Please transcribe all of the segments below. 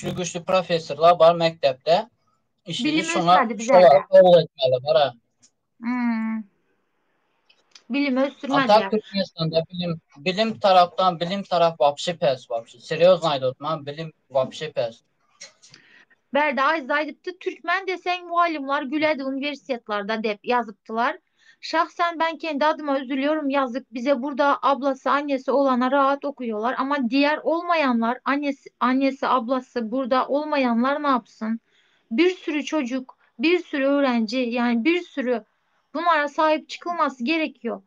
Güçli-güçli professorlar bar mekdepde. Işini Bilim şoňa ösmedi bizlerde. şolara kabul etmeli bara. Hmm. Bilim A tak ösdürmediler. Türkmenistanda bilim bilim tarapdan bilim tarap wapşe pes wapşe. Serýozno aýdyp otman bilim wapşe pes. Bärde Aziz aýdypdy, Türkmen deseň mugallymlar güledi uniwersitetlarda dep ýazypdylar. Şahsen ben kendi adyma üzülüyorum yazık bize burada ablası annesi olana rahat okuyorlar ama diğer olmayanlar annesi annesi ablası burada olmayanlar ne yapsın? Bir sürü çocuk, bir sürü öğrenci yani bir sürü bunlara sahip çıkılması gerekiyor.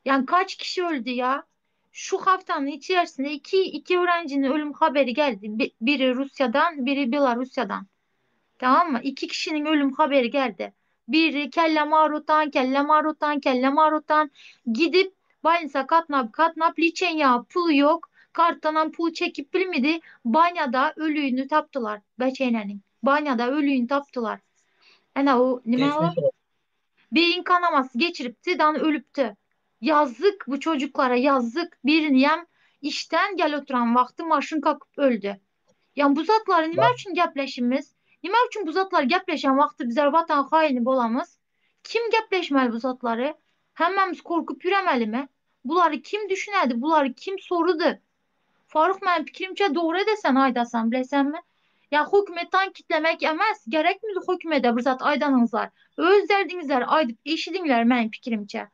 Yani kaç kişi öldü ya? Şu haftanın içerisinde iki, iki öğrencinin ölüm haberi geldi. Biri Rusya'dan, biri Belarusya'dan. Tamam mı? İki kişinin ölüm haberi geldi. Biri kelle marutan, kelle marutan, kelle marutan gidip banisa katnap katnap liçenya pulu yok. Karttanan pul çekip bilmedi. Banyada ölüğünü taptılar. Beçenenin. Banyada ölüğünü taptılar. Ana o nime o? Geçmiş olsun. Beyin kanaması geçiripti, dan ölüptü. Yazık bu çocuklara yazık. Birini işten gel oturan vakti maşın kakıp öldü. Yani bu zatları nime Bak üçün gepleşimiz? Nime üçün bu zatlar gepleşen vakti bizler vatan haini bolamız? Kim gepleşmeli bu zatları? Hemmemiz korkup yüremeli mi? Bunları kim düşünerdi? Bunları kim sorudu? Faruk mənim fikrimcə doğru edəsən aydasan, biləsənmi? Ya hökumətdən kitləmək emas, gərəkmi hökumətə bir zat aydanınızlar? Öz dərdinizləri aydıb eşidinglər mənim fikrimcə.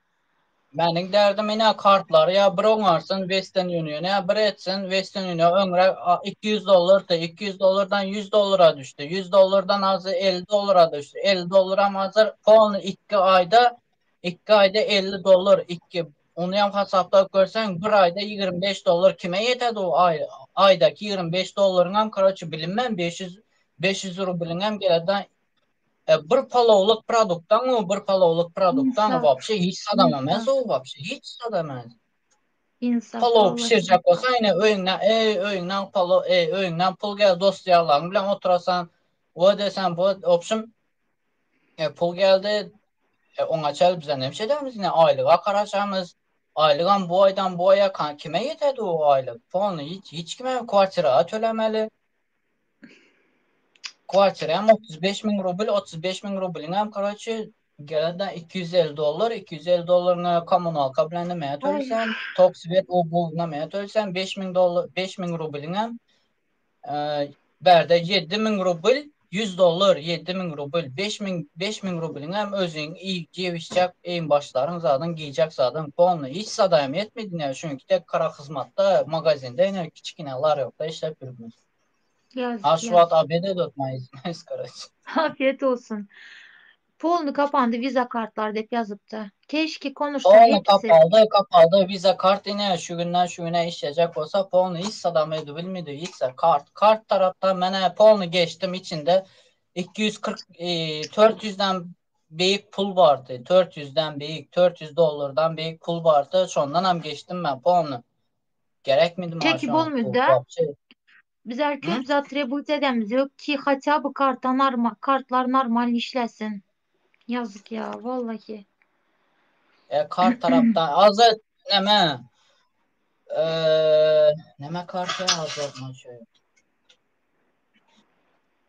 Meniň derdim ine kartlary ya bir oňarsyn Western Union ya bir etsin Western Union öňre 200 dollardy 200 dollardan 100 dollara düşdi 100 dollardan hazır 50 dollara düşdi 50 dollaram hazır polny 2 aýda 2 aýda 50 dollar 2 ony hem hasaplap görseň bir aýda 25 dollar kime ýetedi o aý aýdaky 25 dollaryňam karoçe bilinmän 500 500 rublyňam geleden E, bir palowlyk produktdan o bir palowlyk produktdan İnsaf, wapşe hiç sadam emez insaf, o wapşe hiç sadam emez. insaf Palow vallahi. pişirjek bolsa ýene öýüňden ey öýüňden palow ey öýüňden pul gel dost ýarlaryň bilen oturasan o desen bu opşum e, pul geldi e, oňa çel bize näme edemiz ýene aýlyga garaşamyz. Aýlygam bu aýdan bu aýa kan kime ýetedi o aýlyk? Polny hiç hiç kime kwartira tölemeli. Kwartiram 35 müň rubl, 35 müň rublyňam karoçe geleden 250 dollar, 250 dollaryňa kommunalka bilen näme Ay, tölsen, tok svet o bu näme tölsen 5000 dollar, 5000 rublyňam e, bärde 7000 rubl, 100 dollar, 7000 rubl, 5000 5000 rublyňam özüň iýip içjek, eýin başlaryň zadyň giýjek zadyň polny hiç sadaýam ýetmedi näme çünki tek kara hyzmatda magazinde ýene kiçikine larýokda işläp ýörüpmiz. yazık Ha şu wagt yazık. obed edip otmaýyz, karoçe. Afiyet olsun. Polnu kapandı viza kartlar dep yazıptı. Keşke konuşsa Polny hepsi. kapaldy, kapaldy. Visa kart ine şu günden şu güne işlejek bolsa polny hiç sadam edip bilmedi. Hiç kart. Kart tarapdan mene polny geçdim içinde 240 e, 400'den beýik pul bardy. 400'den beýik, 400 dollardan beýik pul bardy. Şondan hem geçdim ben polny. Gerek miydi Çekip maaşa olmuyor pul? da. Vapşe. Bizler Hı? köp zat rebut edemiz yok ki hatta bu karta normal, kartlar normal işlesin. Yazık ya vallahi. E, kart tarapdan azı neme? E, neme kartı hazır mı şey?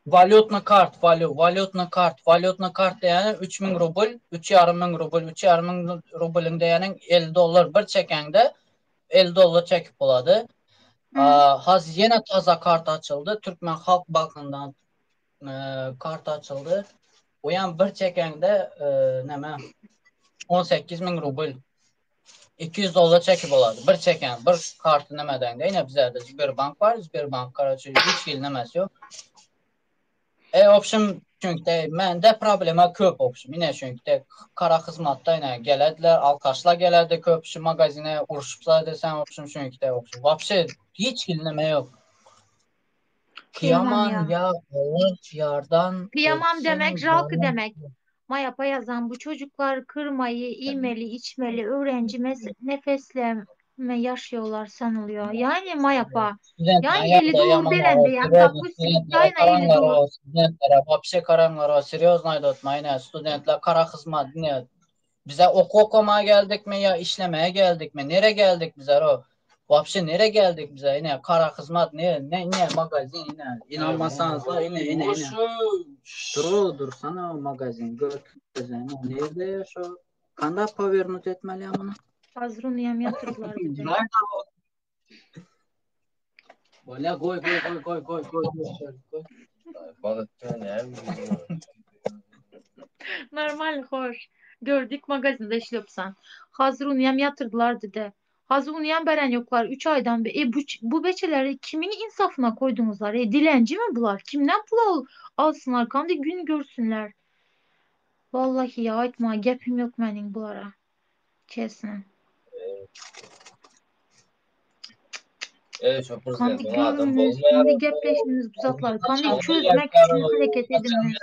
Walýutny kart, walýu, walýutny kart, walýutny kart diýeni 3000 rubl, 3,5 müň rubl, 3,5 müň rublyň diýeniň 50 dollar bir çekeňde 50 dollar çekip bolady. Hı. Haz ýene taza kart açyldy. Türkmen Halk Bankyndan e, kart açyldy. O ýan bir çekeňde e, näme 18 müň rubl 200 dollar çekip bolady. Bir çeken, bir kartı nämeden de ýene bizlerde Sberbank bar. Sberbank karaçy hiç hili nämesi ýok. E, opşum çünki de mende problema köp opşum. Yine çünki de kara hyzmatda yine gelediler, alkaşla geledi köp şu magazine uruşuplar desen opşum çünki de opşum. Vapşe hiç hili neme yok. Kıyamam Kıyaman ya. ya Allah yardan Kıyamam demek etsin jalkı canım. demek. Mayapa yazan bu çocuklar kırmayı, iğmeli, içmeli, öğrenci mes- nefesle mi yaşıyorlar sanılıyor. Yani mayapa. Studentler Yani ya eli da doğru yaman delen o de yani serýozno kapı studentlere ayna eli karanlar doğru. o studentlere vapşe karanlar o serýozno aýdatma ine studentler kara hyzmat ne bize oku okumaya geldik mi ya işlemeye geldik mi nere geldik bizler o? Wapşe nere geldik bize ine kara hyzmat ne ne ne magazin ine inanmasanızlar ine ine ine. Dur dursana magazin görkezene nerde şu kanda powernud etmeli ya bunu? Hazır onu yam yatırdılar bize. Bolya goý goý goý goý goý goý goý goý. Normal hoş. Gördük magazinde işliyorsan. Hazır onu yam yatırdılar dedi. Hazır onu yam beren yoklar 3 aydan be. E bu, bu beçeleri kimin insafına koydunuzlar? E dilenci mi bular? Kimden pul al, alsınlar? Kandı gün görsünler. Vallahi ya aytma gepim yok benim bulara. Честно. E, şu Kandy prezidentiň adam görüňiz, bolmaýar. kandy gepleşiňiz bu zatlary, kandy çözmek üçin hereket ediňiz.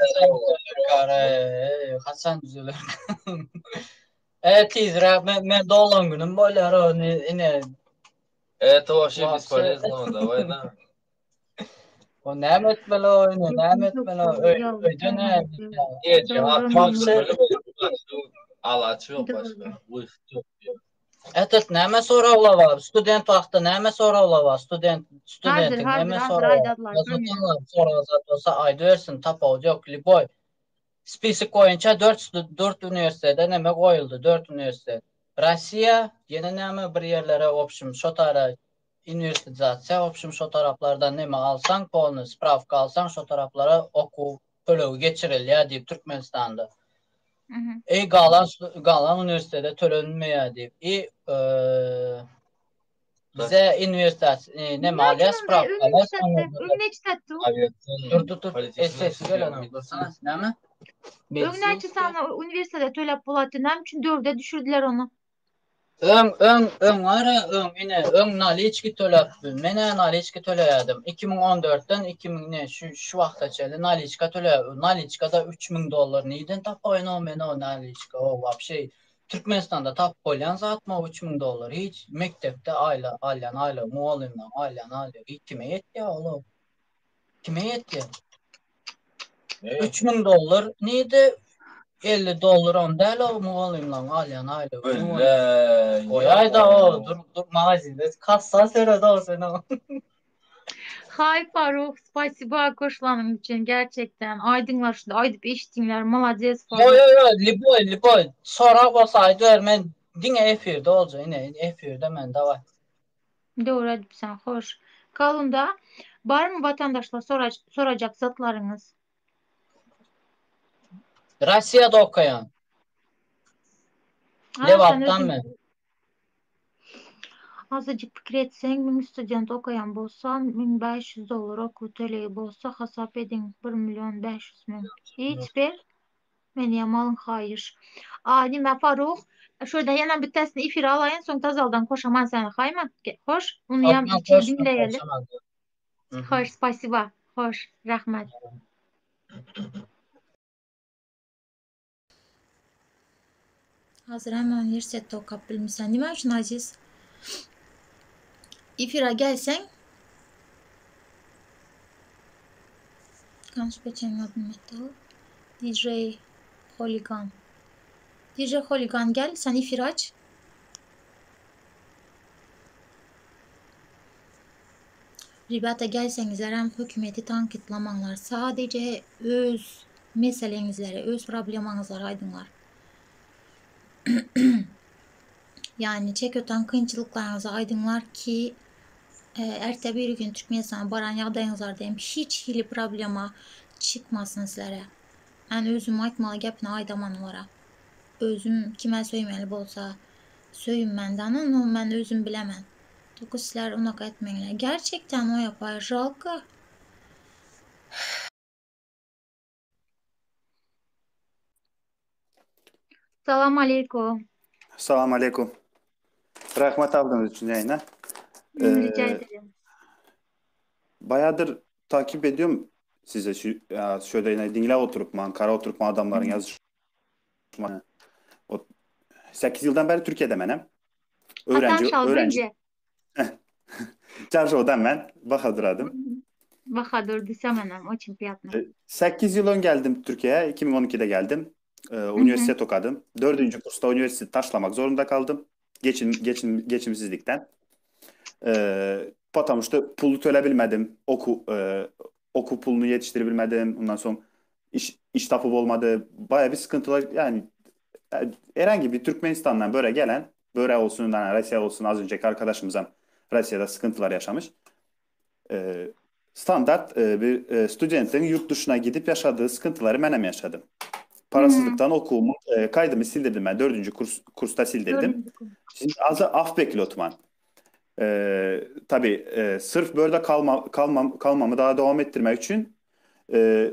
Haçan düzeler? E tizräk men men doglan günüm bolýar o ine. Это вообще бесполезно, давай да. O näme etmeli o ine näme etmeli o öýde näme? Alaç ýok başga. Wyhod ýok. Этот näme soraglar bar? Student wagtda näme soraglar bar? Student studentiň näme sorag? Sorag zat bolsa aýdybersin, tapawudy ýok, lýuboý. Spisok boýunça 4 4 uniwersitete näme goýuldy, 4 uniwersitet. Rossiýa, ýene näme bir ýerlere wobşim şo tara uniwersitizasiýa wobşim şo taraplardan näme alsaň polny sprawka alsaň şo taraplara okuw tölegi geçirilýär diýip Türkmenistanda. E galan galan uniwersitete tölenmeýär diýip. I bize uniwersitet näme alýar sprawka alýar. Dur dur dur. Sesi gelenok dursana. Näme? Öň näçe sany uniwersitete töläp bolatdy? Näme üçin dörde düşürdiler ony? Öň öň öň ara öň ine öň naliçki töläp men-ä naliçki töleýärdim. 2014-den 2000 ne şu şu wagta çenli naliçka töle naliçkada 3000 dollar nirden tapaýyn o men o naliçka o wapşe Türkmenistanda tapyp bolýan zatmy o 3000 dollar hiç mekdepde aýla alýan aýlygy mugallymlaň alýan aýlygy kime ýetýär ol o kime ýetýär? 3000 dollar nirde 50 dollar on däl o mugallymlaň alýan aýlygy. Öyle. Goýaý-da o dur dur magazinde kassa seret o sen o. Hay Faruk, spasiba goşulanyň üçin gerçekten. Aýdyňlar şunda aýdyp eşitdiňler. Malades Yo Faruk. yo yo liboý liboý sorag bolsa aýdyber men diňe efirde boljak ine efirde men daway. Dogry aýdypsyň, hoş. Kalunda barmy watandaşlar sorajak zatlaryňyz? Rossiýada okaýan. Lebapdan men. Azajyk pikir etseň, 1000 student okaýan bolsa, 1500 dollar okuw tölegi bolsa, hasap ediň, 1 million 500 müň. Hiç bir Menýem alyň haýyş. A nime Faruk, şurada ýene bitesini efire alaýyn, soň tazaldan koşaman seni haýma. Hoş, ony ýam içini diňleýeli. Hoş, spasiba. Hoş, rahmet. Hazır hemen uniwersitetde okap bilmişsen. Nime üçin Aziz? Efire gelseň Kanyş beçeň adyny metdi ol. DJ Holigan. DJ Holigan gel sen efir aç. Rебята gelseňizlerem hökümeti tankytlamaňlar. Sadece öz meseleňizleri, öz problemaňyzlary aýdyňlar. Yani çek öten kynçylyklaryňyzy aýdyňlar ki erte bir gün Türkmenistana baran ýagdaýyňyzlarda hem hiç hili problema çykmasyn sizlere. Men özüm aýtmaly gepini aýdaman olara. Özüm kime söýmeli bolsa söýünmän no men özüm bilemen. Toku sizler unaka etmeňler. Gerçekten o yapar. Žalko. Salam aleykum. Salam aleykum. Rahmat aldyňyz üçin ýaýyna. Rica ederim. Bayadır takip ediyorum size şu ya şöyle yine dinle oturup man, kara oturup man adamların yazışma. O 8 yıldan beri Türkiye'de menem. Öğrenci Hasan öğrenci. Çarşodan ben Bahadır adım. Bahadır desem menem, очень приятно. 8 yıl ön geldim Türkiye'ye. 2012'de geldim. Üniversite tokadım. Dördüncü kursta üniversite taşlamak zorunda kaldım. Geçim, geçim, geçimsizlikten. E, потому что pulu töle bilmedim. Oku e, oku pulunu yetiştirebilmedim. Ondan sonra iş, iş tapıp olmadı. Baya bir sıkıntılar yani e, herhangi bir Türkmenistan'dan böyle gelen böyle olsun yani Rusya olsun az önceki arkadaşımızdan Rusya'da sıkıntılar yaşamış. E, standart e, bir e, studentin yurt dışına gidip yaşadığı sıkıntıları ben hem yaşadım. Parasızlıktan okulumu e, kaydımı sildirdim ben. Dördüncü kurs, kursta sildirdim. Dördüncü kurs. Şimdi az af bekliyordum. E, tabii e, sırf böyle kalma, kalmam, kalmamı daha devam ettirmek için e,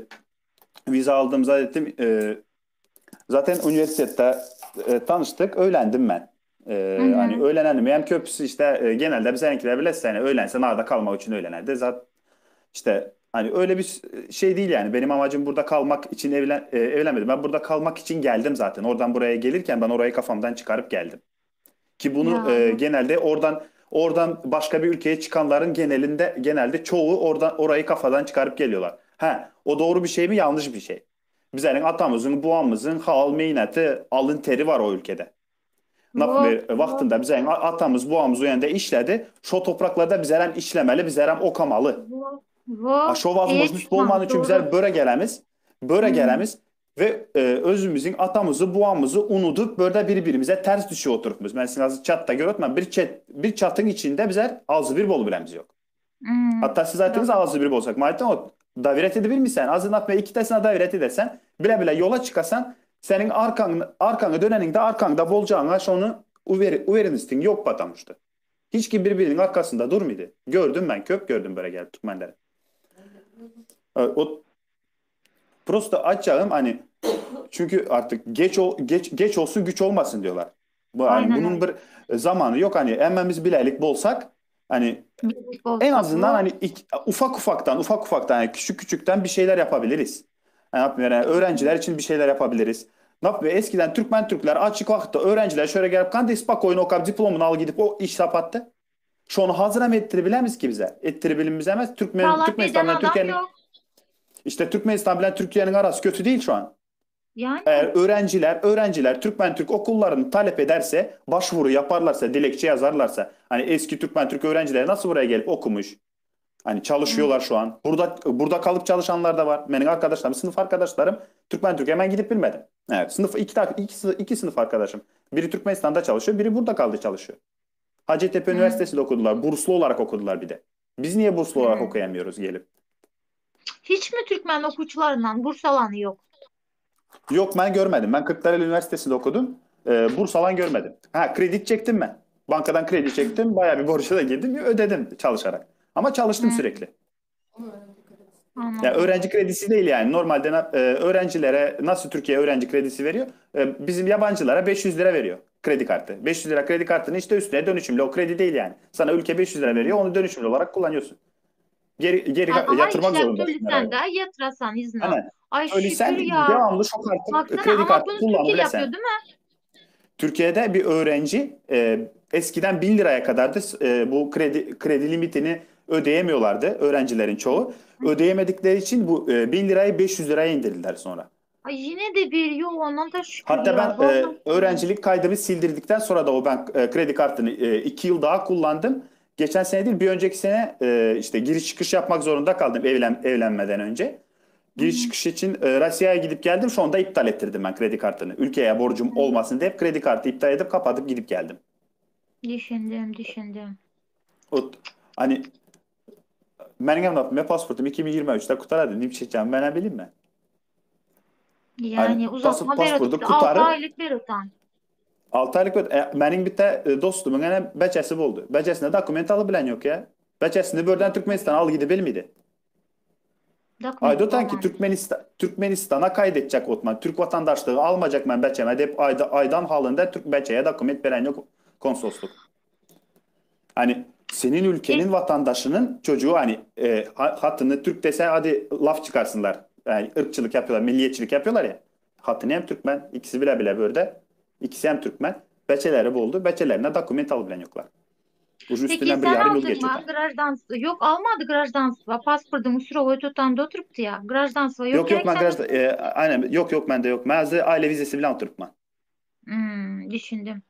vize aldım zannettim. E, zaten üniversitede e, tanıştık, öğlendim ben. Hı E, hani hı. öğlenenim hem köprüsü işte e, genelde bizimkiler bilirse hani öğlense nerede kalmak için öğlenerdi. Zaten işte hani öyle bir şey değil yani. Benim amacım burada kalmak için evlen, e, evlenmedim. Ben burada kalmak için geldim zaten. Oradan buraya gelirken ben orayı kafamdan çıkarıp geldim. Ki bunu Ya e, doğru. genelde oradan oradan başka bir ülkeye çıkanların genelinde genelde çoğu oradan orayı kafadan çıkarıp geliyorlar. Ha, o doğru bir şey mi yanlış bir şey. Bizlerin atamızın, buamızın hal meyneti, alın teri var o ülkede. Vah Naprimər, vah vaxtında bizlərin atamız, buamız o yəndə işlədi. Şo topraklarda bizlərəm işləməli, bizlərəm okamalı. vah A vah. şo Eye vazможность çıkmalı olmadığı üçün doğru. bizlər börə gələmiz, börə Hı. gələmiz və e, özümüzün atamızı, buamızı unudup bördə bir-birimizə tərs düşüb oturubmuz. Mən sizin azı chatda görütməm. Bir chat, bir chatın içində bizlər azı bir bol biləmiz yox. Hmm. Hatta siz aytdınız Doğru. azı bir bolsak. Maytdan o davet edebilmişsən. Azı napme iki təsinə davet edəsən, bilə bilə yola çıxasan, sənin arkanı arkanı dönənində arkanda bolcağına şonu uveri, uverinizin yok batamıştı. Hiç kim birbirinin arkasında durmaydı. Gördüm ben, köp gördüm böyle gelip Türkmenleri. E, O prosta açacağım hani çünkü artık geç ol, geç geç olsun güç olmasın diyorlar. Bu hani Aynen bunun öyle. bir zamanı yok hani emmemiz bilelik bolsak hani Birlik en olsak azından vah. hani ufak ufaktan ufak ufaktan yani küçük küçükten bir şeyler yapabiliriz. Yani yapmıyor yani öğrenciler için bir şeyler yapabiliriz. Ne yapıyor? Eskiden Türkmen Türkler açık vaxtda öğrenciler şöyle gelip kan ispak oyunu okuyup diplomunu al gidip o iş sapattı. Şu onu hazır mı ettirebilemiz ki bize? Ettirebilimiz emez. Türkmen, Talap eden Türkmenistan'la adam Türkiye'nin yok. işte Türkmenistan bilen Türkiye'nin arası kötü değil şu an. Yani. Eğer öğrenciler öğrenciler Türkmen Türk okullarını talep ederse, başvuru yaparlarsa, dilekçe yazarlarsa, hani eski Türkmen Türk öğrencileri nasıl buraya gelip okumuş? Hani Hı. çalışıyorlar şu an. Burada burada kalıp çalışanlar da var. Benim arkadaşlarım, sınıf arkadaşlarım Türkmen Türk hemen gidip bilmedim. Evet, sınıf iki, iki, iki sınıf arkadaşım. Biri Türkmenistan'da çalışıyor, biri burada kaldı çalışıyor. Hacettepe Hı. Üniversitesi'nde okudular. Burslu olarak okudular bir de. Biz niye burslu olarak Hı. okuyamıyoruz gelip? Hiç mi Türkmen okuçlarından burs alanı yok? Yok ben görmedim. Ben Kırklareli Üniversitesi'nde okudum. Burs alan görmedim. Ha kredi çektim ben. Bankadan kredi çektim. Bayağı bir borca da girdim. Ödedim çalışarak. Ama çalıştım Hı. sürekli. Ya Anladım. öğrenci kredisi değil yani. Normalde e, öğrencilere nasıl Türkiye öğrenci kredisi veriyor? E, bizim yabancılara 500 lira veriyor kredi kartı. 500 lira kredi kartını işte üstüne dönüşümlü. O kredi değil yani. Sana ülke 500 lira Hı. veriyor. Onu dönüşümlü olarak kullanıyorsun. Geri geri Ama yatırmak işlep zorundasın töylesen herhalde. de yatırasan izna. Aynen. Ay Öyle şükür sen ya. devamlı şu kartı Baksana kredi ama kartı bunu kullan Türkiye bile yapıyor sen. değil mi? Türkiye'de bir öğrenci e, eskiden 1000 liraya kadardı e, bu kredi kredi limitini ödeyemiyorlardı öğrencilerin çoğu. Ödeyemedikleri için bu e, 1000 lirayı 500 liraya indirdiler sonra. Ay yine de bir yok ondan da şükür Hatta ya. ben e, Vallahi şükür. öğrencilik kaydımı sildirdikten sonra da o ben e, kredi kartını 2 yıl daha kullandım. Geçen sene değil bir önceki sene e, işte giriş çıkış yapmak zorunda kaldım evlenmeden önce. Hı Giriş hı. çıkış için e, Rusya'ya gidip geldim. Şu anda iptal ettirdim ben kredi kartını. Ülkeye borcum Hı. olmasın diye hep kredi kartı iptal edip kapatıp gidip geldim. Düşündüm, düşündüm. O, hani benim ne pasportum 2023'te kurtaradı. Ne çekeceğim ben ne bileyim ben. Hani Yani pas, uzatma pasportu berotuptu. 6 kurtarıp aylık berotan. 6 aylık e, benim bir de e, dostumun yani beçesi oldu. Beçesine dokument alıbilen yok ya. Beçesini buradan Türkmenistan'a al gidebilir miydi? Dokumenti Aydotan ki olmadı. Türkmenistan, Türkmenistan'a kaydedecek Otman. Türk vatandaşlığı almayacak ben beçeme deyip ayda, aydan halında Türk beçeye dokument veren yok konsolosluk. Hani senin E, ülkenin vatandaşının çocuğu hani e, hatını Türk dese hadi laf çıkarsınlar. Yani ırkçılık yapıyorlar, milliyetçilik yapıyorlar ya. Hatını hem Türkmen, ikisi bile bile böyle. İkisi hem Türkmen. Beçeleri buldu. Beçelerine dokument alıbilen yoklar. Ucu Peki üstünden bir sen yarım yıl aldın geçiyor. mı? Grajdanstvo. Yok almadı grajdanstvo. Pasportumu srovoy tutanda oturuptu ya. Grajdanstvo yok Yok yok gerek ben sende. graj, e, aynen yok yok bende yok. Ben aile vizesi bile oturtma. Hmm, düşündüm.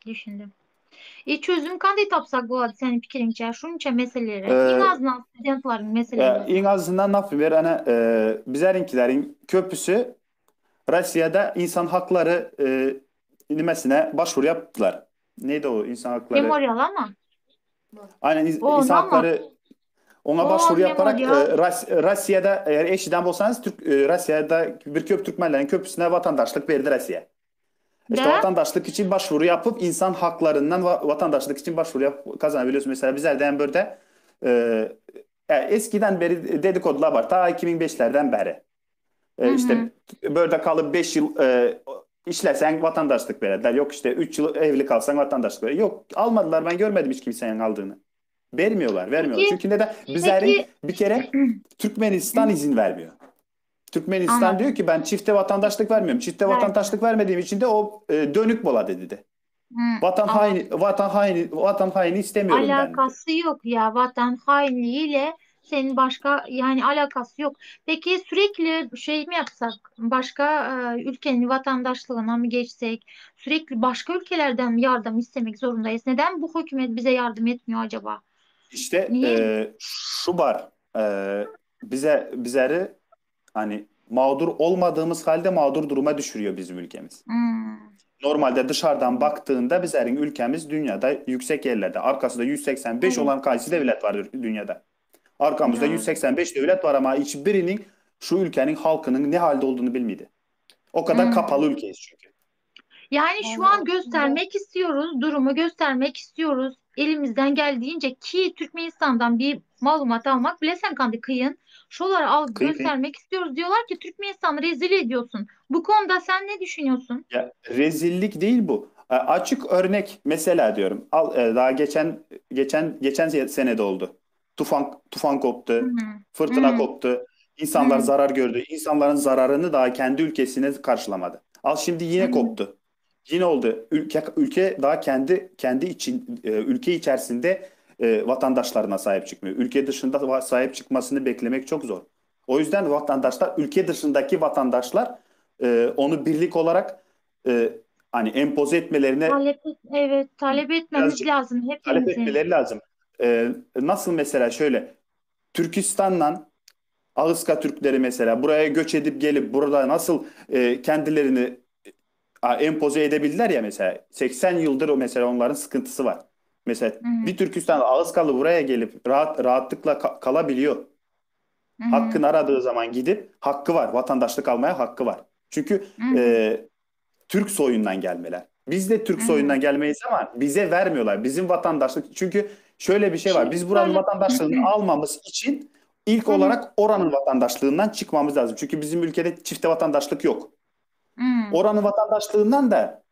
Düşündüm. E çözüm kanday tapsak bolady seniň pikiriňçe şunça meselelere? Iň azyndan studentlaryň meselelerine. Iň azyndan naprimýer ana bizäriňkileriň köpüsi Russiýada insan haklary nimesine başwuru ýapdylar. Neydi o insan haklary? Memoriala mı? Aynen insan haklary ona başvuru yaparak Russiýada eğer eşiden bolsanız Türk Russiýada bir köp türkmenlerin köpüsine vatandaşlyk berdi Russiýa. İşte vatandaşlık için başvuru yapıp insan haklarından vatandaşlık için başvuru yapıp kazanabiliyorsun. Mesela bizlerden burada eskiden beri dedikodular var. Ta 2005'lerden beri. İşte böyle kalıp 5 yıl işlesen vatandaşlık verdiler. Yok işte 3 yıl evli kalsan vatandaşlık verdiler. Yok almadılar ben görmedim hiç kimsenin aldığını. Vermiyorlar, vermiyorlar. Peki, Çünkü neden? Bizlerin bir kere Türkmenistan izin vermiyor. Türkmenistan Anladım. diyor ki ben çifte vatandaşlık vermiyorum. Çifte vatandaşlık vermediğim için de o dönük bola dedi de. Vatan haini, vatan haini, vatan haini istemiyorum ben. Alakası yok ya vatan hainliğiyle senin başka yani alakası yok. Peki sürekli şey mi yapsak? Başka ülkenin vatandaşlığına mı geçsek? Sürekli başka ülkelerden mi yardım istemek zorundayız? Neden bu hükümet bize yardım etmiyor acaba? İşte şu var. Bize bizleri hani mağdur olmadığımız halde mağdur duruma düşürüyor bizim ülkemiz. Normalde dışarıdan baktığında bizlerin ülkemiz dünyada yüksek yerlerde. Arkasında 185 Evet. olan kayısı devlet var dünyada. Arkamızda Doğru. 185 devlet var ama hiçbirinin şu ülkenin halkının ne halde olduğunu bilmedi. O kadar kapalı ülkeyiz çünkü. Yani şu an göstermek istiyoruz, durumu göstermek istiyoruz. Elimizden geldiğince ki Türkmenistan'dan bir malumat almak bile sen kandı kıyın. Şoları al Kıyın kıyın. göstermek istiyoruz. Diyorlar ki Türkmenistan'ı rezil ediyorsun. Bu konuda sen ne düşünüyorsun? Ya rezillik değil bu. Açık örnek mesela diyorum. Al daha geçen geçen geçen senede oldu. Tufan tufan koptu, fırtına koptu. İnsanlar zarar gördü. İnsanların zararını daha kendi ülkesine karşılamadı. Al şimdi yine koptu. Yine oldu. Ülke ülke daha kendi kendi için ülke içerisinde vatandaşlarına sahip çıkmıyor. Ülke dışında sahip çıkmasını beklemek çok zor. O yüzden vatandaşlar ülke dışındaki vatandaşlar onu birlik olarak e, hani empoze etmelerine Evet, talep etmemiz lazım talep hepimizin. etmeleri lazım. Nasıl mesela şöyle Türkistan'dan Ağızka Türkleri mesela buraya göç edip gelip burada nasıl kendilerini empoze edebildiler ya mesela 80 yıldır o mesela onların sıkıntısı var. Mesela Hı bir Türkistan Ağızkalı buraya gelip rahat rahatlıkla kalabiliyor. Hı. Hakkını aradığı zaman gidip hakkı var. Vatandaşlık almaya hakkı var. Çünkü Hı hı. e, Türk soyundan gelmeler. Biz de Türk soyundan gelmeyiz ama bize vermiyorlar. Bizim vatandaşlık çünkü şöyle bir şey var. Biz buranın vatandaşlığını almamız için ilk olarak oranın vatandaşlığından çıkmamız lazım. Çünkü bizim ülkede çifte vatandaşlık yok. Oranın vatandaşlığından da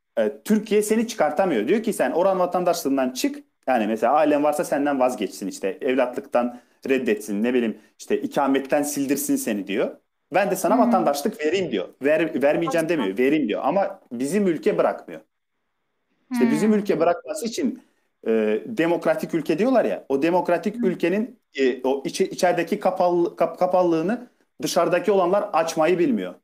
Türkiye seni çıkartamıyor. Diyor ki sen oranın vatandaşlığından çık. Yani mesela ailen varsa senden vazgeçsin işte evlatlıktan reddetsin ne bileyim işte ikametten sildirsin seni diyor. Ben de sana vatandaşlık vereyim diyor. Vermeyeceğim demiyor, vereyim diyor. Ama bizim ülke bırakmıyor. İşte bizim ülke bırakması için demokratik ülke diyorlar ya. O demokratik ülkenin o içerideki kapalılığını dışarıdaki olanlar açmayı bilmiyor.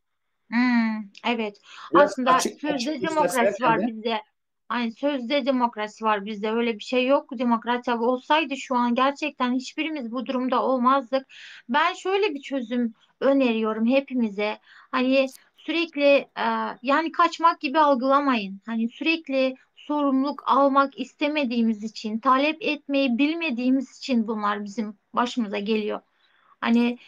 Hmm, evet. Biraz Aslında açık sözde açık demokrasi var bizde. Aynı sözde demokrasi var bizde. Öyle bir şey yok. Demokrasi olsaydı şu an gerçekten hiçbirimiz bu durumda olmazdık. Ben şöyle bir çözüm öneriyorum hepimize. Hani sürekli yani kaçmak gibi algılamayın. Hani sürekli sorumluluk almak istemediğimiz için, talep etmeyi bilmediğimiz için bunlar bizim başımıza geliyor. Hani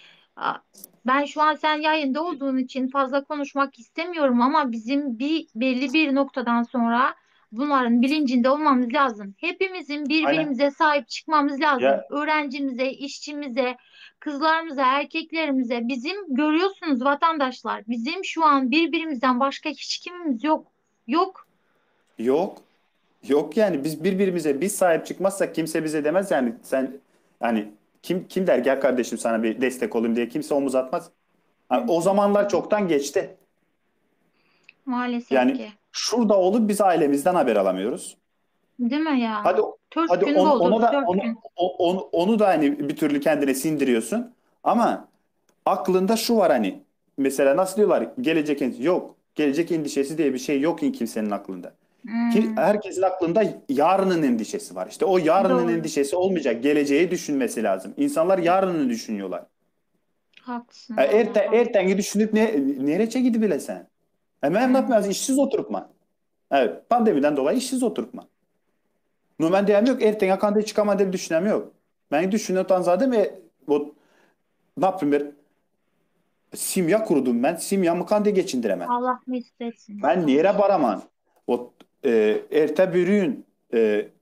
ben şu an sen yayında olduğun için fazla konuşmak istemiyorum ama bizim bir belli bir noktadan sonra bunların bilincinde olmamız lazım. Hepimizin Aynen. birbirimize sahip çıkmamız lazım. Ya Öğrencimize, işçimize, kızlarımıza, erkeklerimize bizim görüyorsunuz vatandaşlar. Bizim şu an birbirimizden başka hiç kimimiz yok. Yok. yok. Yok yani biz birbirimize biz sahip çıkmazsak kimse bize demez yani sen yani kim kim der gel kardeşim sana bir destek olayım diye kimse omuz atmaz. Ha, o zamanlar çoktan geçti. Maalesef Yani ki. şurada olup biz ailemizden haber alamıyoruz. Değil mi ya? Hadi Dört hadi gün on, ona da dört onu, gün. onu, onu da hani bir türlü kendine sindiriyorsun. Ama aklında şu var hani mesela nasıl diyorlar gelecek endişesi yok. Gelecek endişesi diye bir şey yok kimsenin aklında. Ki Hmm, herkesin aklında yarının endişesi var. İşte o yarının doğru. endişesi olmayacak. Geleceği düşünmesi lazım. İnsanlar yarını düşünüyorlar. Haklısın vallahi Erte, haklısın. erteni düşünüp nereye gidebilesen? Hemen ne Hmm. yapmaz? İşsiz oturtma. Evet, pandemiden dolayı işsiz oturtma. No ben diyem yok. Ertene kanda çıkamam diye bir düşünem yok. Ben düşünüyorum zaten ve o ne yapayım bir simya kurdum ben. Simyamı kanda geçindiremem. Allah mesut etsin Ben inşallah. nere baraman? O erte bürüyün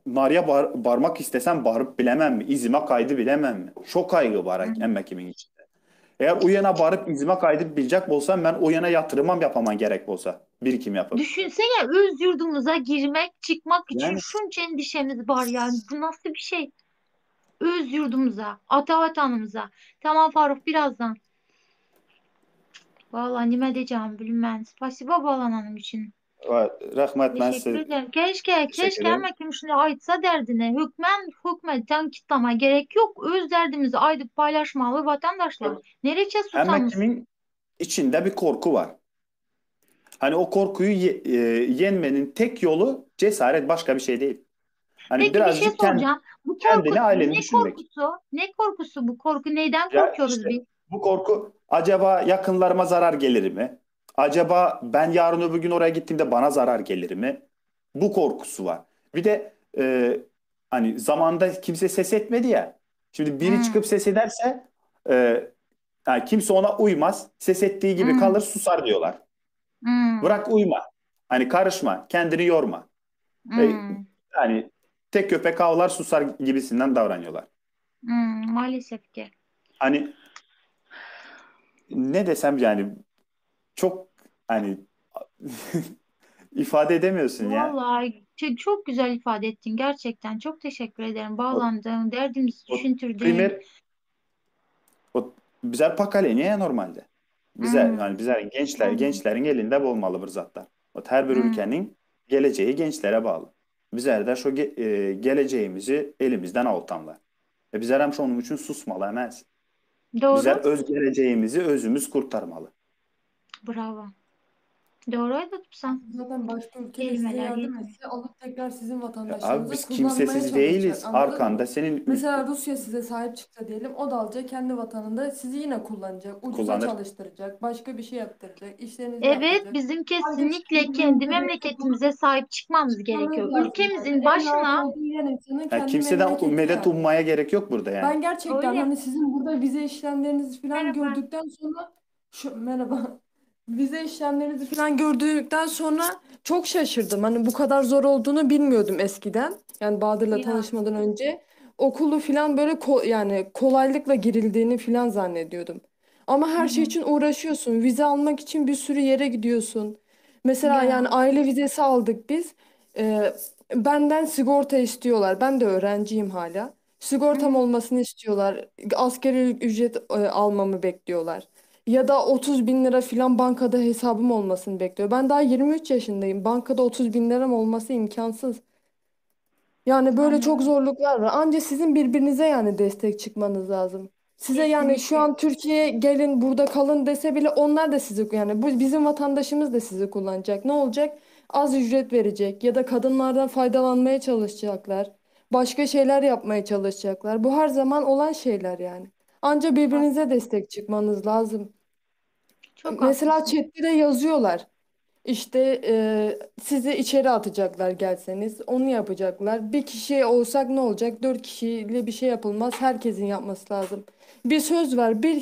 narya barmak istesem barıp bilemem mi? İzime kaydı bilemem mi? Çok kaygı var Hmm. emmekimin içinde. Eğer o yana barıp izime kaydı bilecek olsam ben o yana yatırımam yapaman gerek olsa. Birikim yapıp. Düşünsene öz yurdumuza girmek, çıkmak için Yani şunca endişemiz var yani. Bu nasıl bir şey? Öz yurdumuza, ata vatanımıza. Tamam Faruk birazdan. Vallahi nime diyeceğim bilmem. Spasiba bağlananım için. rahmet ben Teşekkür size ederim. Keşke, teşekkür keşke ederim. ama kim şunu aytsa derdini. Hükmen, hükmetten kitlama gerek yok. Öz derdimizi aydıp paylaşmalı vatandaşlar. Nerece Hem susamız? kimin içinde bir korku var. Hani o korkuyu yenmenin tek yolu cesaret başka bir şey değil. Hani Peki bir şey birazcık soracağım. Bu korku kendini aileni ne düşünmek. korkusu? Ne korkusu bu korku? Neyden Ya korkuyoruz işte biz? bu korku acaba yakınlarıma zarar gelir mi? Acaba ben yarın öbür gün oraya gittiğimde bana zarar gelir mi? Bu korkusu var. Bir de e, hani zamanda kimse ses etmedi ya. Şimdi biri Hmm, çıkıp ses ederse e, yani kimse ona uymaz. Ses ettiği gibi hmm, kalır susar diyorlar. hmm, Bırak uyma. Hani karışma, kendini yorma. E, hmm, yani tek köpek avlar susar gibisinden davranıyorlar. Maalesef ki. Hani ne desem yani çok hani ifade edemiyorsun ya. Vallahi çok güzel ifade ettin gerçekten. Çok teşekkür ederim. O, Bağlandın, derdimizi o düşündürdün. primer o bize pakaleniye ya normalde. Bize Hmm, yani bize gençler hmm, gençlerin elinde olmalı bir zatlar. O her bir hmm. ülkenin geleceği gençlere bağlı. Bizler de şu geleceğimizi elimizden altanlar. Bizler hem şu onun için susmalı emez. Bizler Doğru. öz geleceğimizi özümüz kurtarmalı. Bravo. Doğru Aydutsan. Zaten başka ülke de size Kelimeler yardım yetmiyor. etse alıp tekrar sizin Abi vatandaşlarınıza biz kullanmaya kimsesiz çalışacak. değiliz. Anladın mı? Arkanda senin Mesela Rusya size sahip çıksa diyelim o da alacak kendi vatanında sizi yine kullanacak. Ucuza kullanır. çalıştıracak. Başka bir şey yaptıracak. İşlerinizi Evet, yaptıracak. bizim Ancak kesinlikle sizin kendi birbirinize destek olup memleketimize sahip çıkmamız çıkmanız gerekiyor. lazım yani. Ülkemizin En rahat başına olduğu yer insanın Yani kendi kimseden memleketi medet yani. ummaya gerek yok burada yani. Ben gerçekten öyle. hani sizin burada vize işlemlerinizi falan Merhaba. gördükten sonra şu merhaba vize işlemlerinizi falan gördükten sonra çok şaşırdım. Hani bu kadar zor olduğunu bilmiyordum eskiden. Yani Bahadır'la Ya. tanışmadan önce okulu falan böyle yani kolaylıkla girildiğini falan zannediyordum. Ama Hı her şey hı. için uğraşıyorsun. Vize almak için bir sürü yere gidiyorsun. Mesela yani Ya. aile vizesi aldık biz. Ee, benden sigorta istiyorlar. Ben de öğrenciyim hala. Hı Sigortam hı. olmasını istiyorlar. Asgari ücret almamı bekliyorlar. Ya da 30 bin lira falan bankada hesabım olmasını bekliyor. Ben daha 23 yaşındayım. Bankada 30 bin liram olması imkansız. Yani böyle çok Anlıyorum. zorluklar var. Anca sizin birbirinize yani destek çıkmanız lazım. Size yani şu Kesinlikle. an Türkiye'ye gelin burada kalın dese bile onlar da sizi yani bu bizim vatandaşımız da sizi kullanacak. Ne olacak? Az ücret verecek ya da kadınlardan faydalanmaya çalışacaklar. Başka şeyler yapmaya çalışacaklar. Bu her zaman olan şeyler yani. Anca birbirinize destek çıkmanız lazım. Çok Mesela haklısın. chatte de yazıyorlar. İşte sizi içeri atacaklar gelseniz. Onu yapacaklar. Bir kişi olsak ne olacak? Dört kişiyle bir şey yapılmaz. Herkesin yapması lazım. Bir söz var. Bir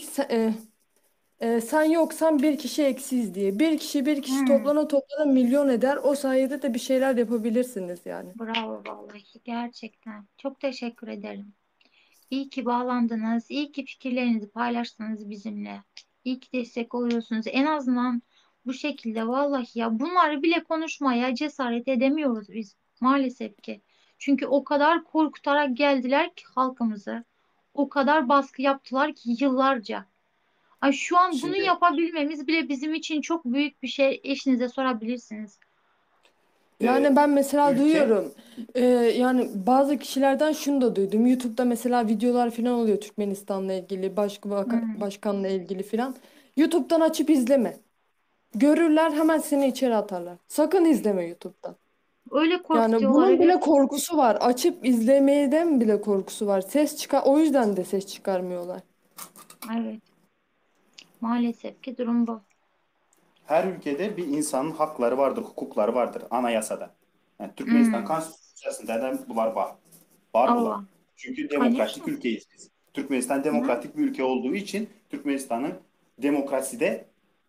sen yoksan bir kişi eksiz diye. Bir kişi bir kişi Hmm. toplana toplana milyon eder. O sayede de bir şeyler yapabilirsiniz yani. Bravo vallahi gerçekten. Çok teşekkür ederim. İyi ki bağlandınız. İyi ki fikirlerinizi paylaştınız bizimle. İyi ki destek oluyorsunuz. En azından bu şekilde vallahi ya bunları bile konuşmaya cesaret edemiyoruz biz maalesef ki. Çünkü o kadar korkutarak geldiler ki halkımızı. O kadar baskı yaptılar ki yıllarca. Ay şu an bunu Şimdi yapabilmemiz bile bizim için çok büyük bir şey. Eşinize sorabilirsiniz. Yani e, ben mesela ülke duyuyorum. Yani bazı kişilerden şunu da duydum. YouTube'da mesela videolar falan oluyor Türkmenistan'la ilgili, başka Hmm. başkanla ilgili falan. YouTube'dan açıp izleme. Görürler hemen seni içeri atarlar. Sakın izleme YouTube'dan. Öyle Yani korkutuyorlar bunun bile evet. korkusu var. Açıp izlemeyden bile korkusu var. Ses çıkar, o yüzden de ses çıkarmıyorlar. Evet. Maalesef ki durum bu. Her ülkede bir insanın hakları vardır, hukukları vardır anayasada. Yani Türkmenistan Hmm. Konstitusyasında da bunlar var. Var bunlar. Allah. Çünkü demokratik Конечно. ülkeyiz biz. Türkmenistan Hı. demokratik bir ülke olduğu için Türkmenistan'ın demokraside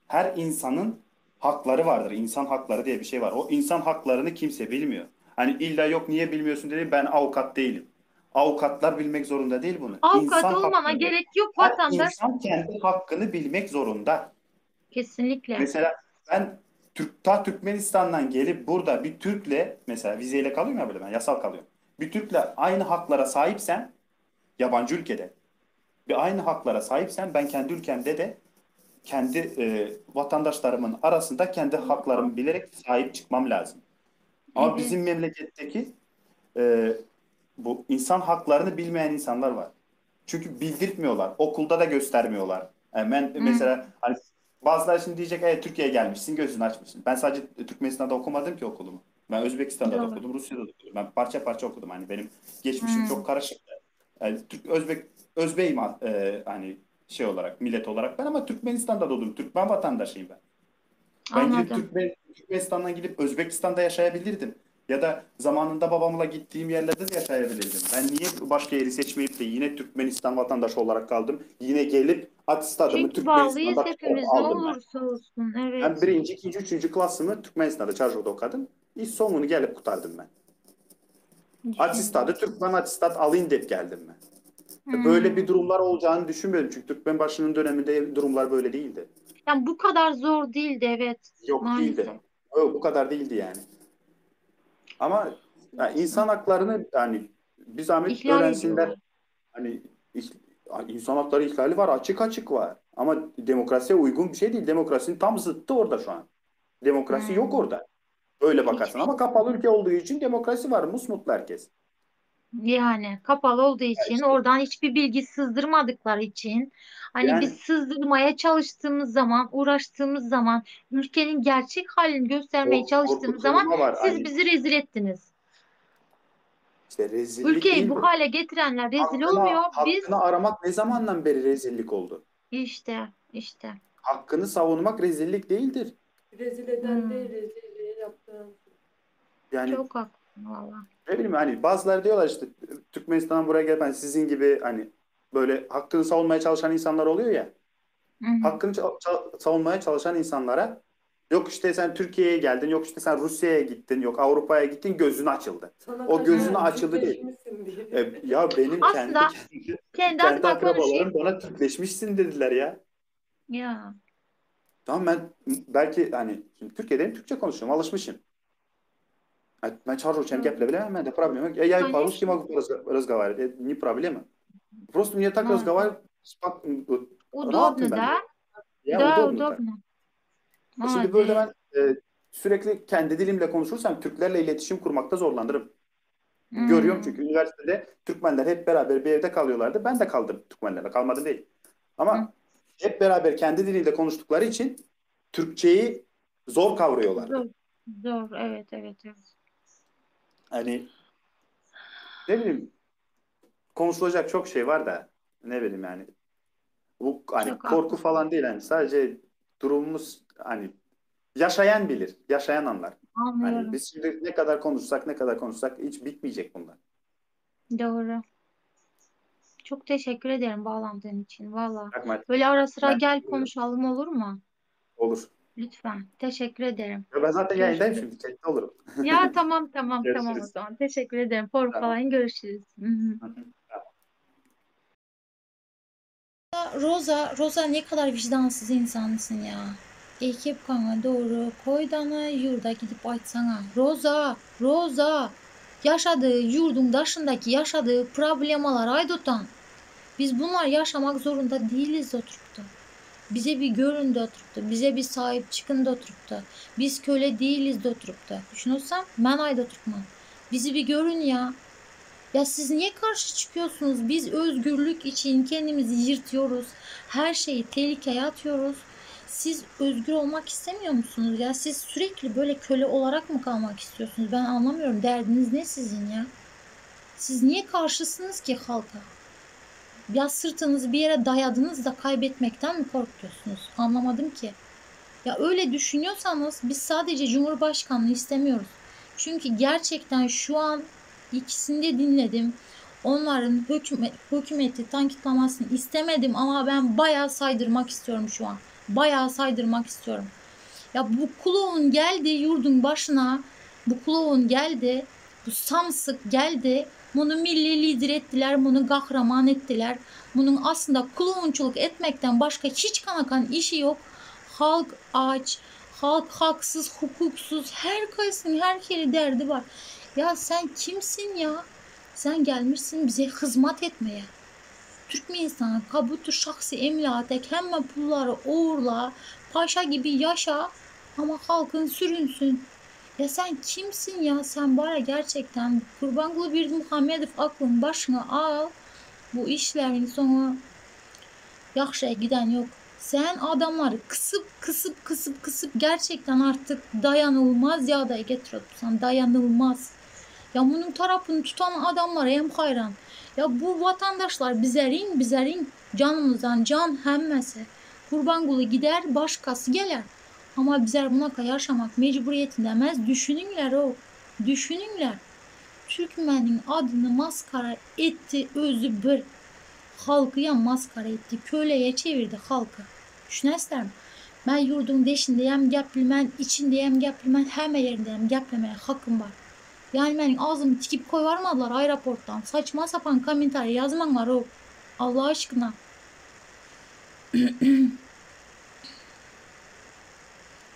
her insanın hakları vardır. İnsan hakları diye bir şey var. O insan haklarını kimse bilmiyor. Hani illa yok niye bilmiyorsun dedi ben avukat değilim. Avukatlar bilmek zorunda değil bunu. Avukat İnsan olmana hakları. gerek yok Her vatandaş. insan kendi hakkını bilmek zorunda. Kesinlikle. Mesela ben ta Türkmenistan'dan gelip burada bir Türk'le mesela vizeyle kalıyorum ya böyle ben yasal kalıyorum. Bir Türk'le aynı haklara sahipsem yabancı ülkede bir aynı haklara sahipsem ben kendi ülkemde de kendi vatandaşlarımın arasında kendi haklarımı bilerek sahip çıkmam lazım. Ama Evet. bizim memleketteki e, bu insan haklarını bilmeyen insanlar var. Çünkü bildirtmiyorlar. Okulda da göstermiyorlar. Yani ben Hmm. mesela hani bazıları şimdi diyecek evet Türkiye'ye gelmişsin gözünü açmışsın. Ben sadece Türkmenistan'da okumadım ki okulumu. Ben Özbekistan'da da Doğru. okudum, Rusya'da da okudum. Ben parça parça okudum. Hani benim geçmişim Hmm. çok karışık. Yani Türk Özbek Özbeyim hani şey olarak millet olarak ben ama Türkmenistan'da doğdum. Türkmen vatandaşıyım ben. Ben gidip Anladım. Türkmenistan'dan gidip Özbekistan'da yaşayabilirdim. Ya da zamanında babamla gittiğim yerlerde de yaşayabilirdim. Ben niye başka yeri seçmeyip de yine Türkmenistan vatandaşı olarak kaldım? Yine gelip atestadımı Çünkü bağlıyız Türkmenistan'da çıkarıp hepimiz ne aldım ben. olursa olsun. Ben Evet. birinci, ikinci, üçüncü klasımı Türkmenistan'da Çarşov'da okudum. İlk sonunu gelip kurtardım ben. Atestadı Düşünüyorum. Türkmen atestat alayım deyip geldim ben. Böyle bir Hmm. durumlar olacağını düşünmüyordum. Çünkü Türkmenbaşı'nın döneminde durumlar böyle değildi. Yani bu kadar zor değildi evet. Yok değildi. Maalesef. Yok, bu kadar değildi yani. Ama yani insan haklarını yani bir zahmet İhlal öğrensinler. ediyorlar. Hani insan hakları ihlali var, açık açık var. Ama demokrasiye uygun bir şey değil. Demokrasinin tam zıttı orada şu an. Demokrasi yok Hmm. orada. Öyle bakarsın. Hiçbir Ama şey. kapalı ülke olduğu için demokrasi var. Musmutlu herkes. Yani kapalı olduğu Ya için işte oradan hiçbir bilgi sızdırmadıkları için hani biz yani sızdırmaya çalıştığımız zaman uğraştığımız zaman ülkenin gerçek halini göstermeye çalıştığımız zaman korkutulma var. siz Hani bizi rezil ettiniz. işte rezillik Ülkeyi değil bu bu. hale getirenler rezil Hakkını olmuyor. Biz hakkını aramak ne zamandan beri rezillik oldu? işte işte. Hakkını savunmak rezillik değildir. Rezil eden Hmm, değil, rezilliği yaptıran. Yani çok haklısın valla. ne bileyim hani bazıları diyorlar işte Türkmenistan'dan buraya gelip hani sizin gibi hani böyle hakkını savunmaya çalışan insanlar oluyor ya. Hı hı. Hakkını savunmaya çalışan insanlara yok işte sen Türkiye'ye geldin, yok işte sen Rusya'ya gittin, yok Avrupa'ya gittin gözün açıldı. Sana O kaç gözünü tane açıldı değil. Türkleşmişsin diye. Ya benim kendi Aslında kendi kendi kendi adıma konuşayım. akrabalarım bana Türkleşmişsin dediler ya. Ya Tamam ben belki hani şimdi Türkiye'deyim Türkçe konuşuyorum alışmışım. Ben Çarşov doğru. geple bilemem, ben de проблема. Я и по-русски Конечно. могу разговаривать, это не проблема. Просто мне так Молодец. разговаривать вот, rahatım Удобно ben да? böyle. Ya Да, удобно так. удобно. Şimdi böyle Молодец. ben sürekli kendi dilimle konuşursam Türklerle iletişim kurmakta zorlanırım. Görüyorum Hmm. çünkü üniversitede Türkmenler hep beraber bir evde kalıyorlardı. Ben de kaldım Türkmenlerle. Kalmadım değil. Hı. Ama hep beraber kendi diliyle konuştukları için Türkçeyi zor kavrıyorlardı. Zor. Zor. Evet, evet, evet. Hani ne bileyim konuşulacak çok şey var da ne bileyim yani. Bu hani Çok korku haklısın. falan değil hani sadece durumumuz hani yaşayan bilir, yaşayan anlar. Hani Anlıyorum. biz şimdi ne kadar konuşsak ne kadar konuşsak hiç bitmeyecek bunlar. Doğru. Çok teşekkür ederim bağlandığın için valla. Bakma, Böyle ara sıra ben gel konuşalım olur mu? olur. Lütfen. Teşekkür ederim. Ya ben zaten yayındayım Görüşürüz. şimdi chatte olurum. Ya tamam tamam tamam o Görüşürüz. zaman. Teşekkür ederim. Foruk Tamam. falan görüşürüz. Hı hı. Hı hı. Roza, Roza ne kadar vicdansız insansın ya. Ekip kana doğru koydana yurda gidip açsana. Roza, Roza. Yaşadığı yurdun dışındaki yaşadığı problemalar aydotan. Biz bunlar yaşamak zorunda değiliz oturup da. Bize bir görün de oturup da. Bize bir sahip çıkın da oturup da. Biz köle değiliz de oturup da. Düşünürsem ben ayda oturtmam. Bizi bir görün ya. Ya siz niye karşı çıkıyorsunuz? Biz özgürlük için kendimizi yırtıyoruz. Her şeyi tehlikeye atıyoruz. Siz özgür olmak istemiyor musunuz ya? Siz sürekli böyle köle olarak mı kalmak istiyorsunuz? Ben anlamıyorum. Derdiniz ne sizin ya? Siz niye karşısınız ki halka? Ya sırtınızı bir yere dayadınız da kaybetmekten mi korkuyorsunuz? Anlamadım ki. Ya öyle düşünüyorsanız biz sadece Cumhurbaşkanlığı istemiyoruz. Çünkü gerçekten şu an ikisini de dinledim. Onların hükümeti tankitlamasını istemedim ama ben bayağı saydırmak istiyorum şu an. Bayağı saydırmak istiyorum. Ya bu kloun geldi yurdun başına. Bu kloun geldi. Bu samsık geldi. Bunu milli lider ettiler. Bunu kahraman ettiler. Bunun aslında klounçuluk etmekten başka hiç kanakan işi yok. Halk aç, halk haksız, hukuksuz, herkesin her yeri derdi var. Ya sen kimsin ya? Sen gelmişsin bize hizmet etmeye. Türkmenistan kabutu şahsi emlatek hemme pulları uğurla, paşa gibi yaşa ama halkın sürünsün. Ya sen kimsin ya? Sen bana gerçekten Kurbanguly Berdimuhamedov aklın başına al. Bu işlerin sonu yaxşıya giden yok. Sen adamları kısıp kısıp kısıp kısıp gerçekten artık dayanılmaz yağdaya getiriyorsun. Dayanılmaz. Ya bunun tarafını tutan adamlara hem hayran. Ya bu vatandaşlar bizerin bizerin canımızdan can hemmesi. Kurbanguly gider başkası gelir. Ama bizler buna yaşamak mecburiyetindemez. Düşününler o. Düşününler. Türkmenin adını maskara etti özü bir. Halkıya maskara etti. Köleye çevirdi halkı. Düşünesizler mi? Ben yurdun deşindeyim, gap bilmem, içindeyim, gap bilmem, hemme yerindeyim, gaplemeye hakkım var. Yani benim ağzımı tikip koyvarmadılar aeroporttan. Saçma sapan komentari yazmanlar o. Allah aşkına.